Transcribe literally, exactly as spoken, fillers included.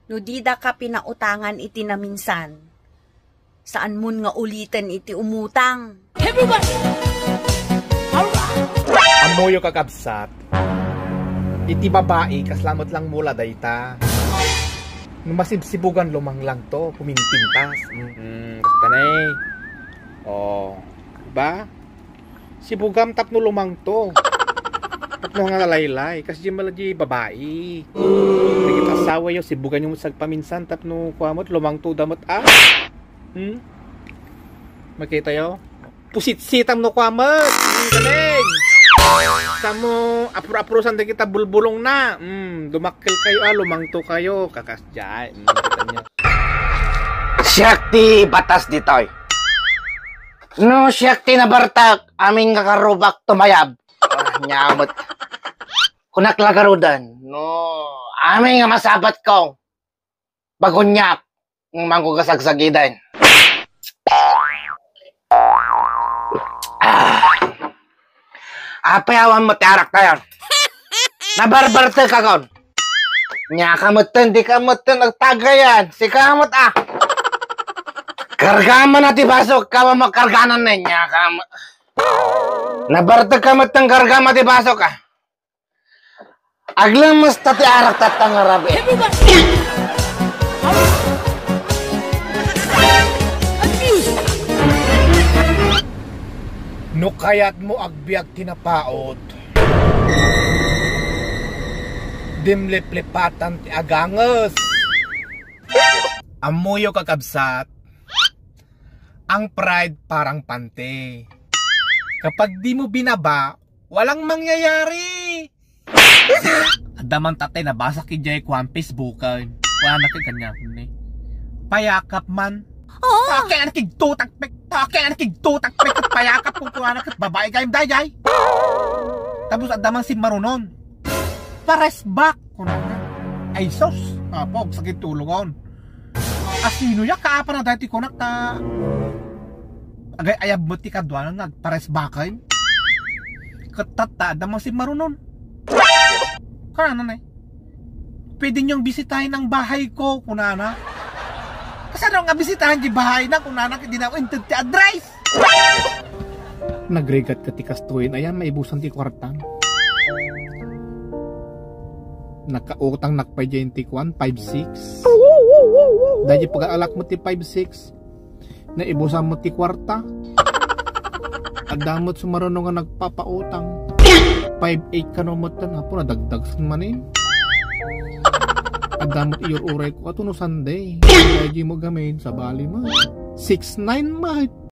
No didaka pinautangan iti naminsan, saanmon nga uliten iti umutang. Everybody! Alright! Ammoyo, kakabsat, iti babai, kasla met lang mula dayta. No masibsibugan, lumanglangto, puminpintas. Mm, kasta na eh. Oh, diba? Sibugam tapno lumangto. Tapno nga laylay, kas di mala di babai. Dagiti asawayo, sibuganyo met sagpaminsan tapno kua met, lumangto da met, ah. Hmm? Makitayo? Pusitsitam no kua met. Hmm, galing. Samo, apro-aprosan dagita bulbulongna. Hmm, dumakkel kayo, ah, lumangto kayo. Kakas diay. Hmm, kita niyo. Siak ti batas ditoy. No, siak ti nabartak, amin nga karubak tumayab. Ah, nyamot. Kunak la garuden. No, amin nga masabat ko. Baguniak, nga mangko kasagsagiden. Ah. Apay awan mo ti arak tayon. Nabarbartek ka kon. Nya ka metten, di ka metten agtagayan. Sika met, ah. Karga man na ti basok, kawa makarganan na, nya ka met. Nabartek ka metten, karga man ti basok, ah. Aglemes ta ti arak tatta nga rabii. No kayatmo agbiag ti napaut, dimliplipatan ti aganges. Ammoyo, kakabsat, ang pride parang panty. Kapag di mo binaba, walang mangyayari. Adda man tatay nabasa ki jay kuan Facebook, eh. Kuan na kay kanya ni. Payakap man. Oh. Take na kigtutak pek. Take na kigtutak pek. Payakap kung kuan na ket babae kayem dayjay. Tapos adda man simmarunon. Pares back. Kunana. Ay sus. Apog, sakit tulungon. Asino ya kaapan na dati kunak ta agay-ayab met ti kaduanan nga agpares baken. Ket tatta, adda man simmarunon. Kunana ne, "Pwede niyong bisitahin ang bahay ko," kunana. Kasano nga bisitahan ti bahay na, kunana, ket di na inted ti address. Nagrigat ka ti kastoyen, ayan, maibusan ti kuartan. Nakautang nakpay diay ti kuan, five six. Daydi pag-alak mo ti five six. Naibusan mo ti kuarta. Adda met sumaruno nga nagpapautang. Five eight kano met tan, apo, nadagdag sen manen. Adda met iyur-uray ko, ato no Sunday. Daydi mo gamin, sabali mo. Six nine mo.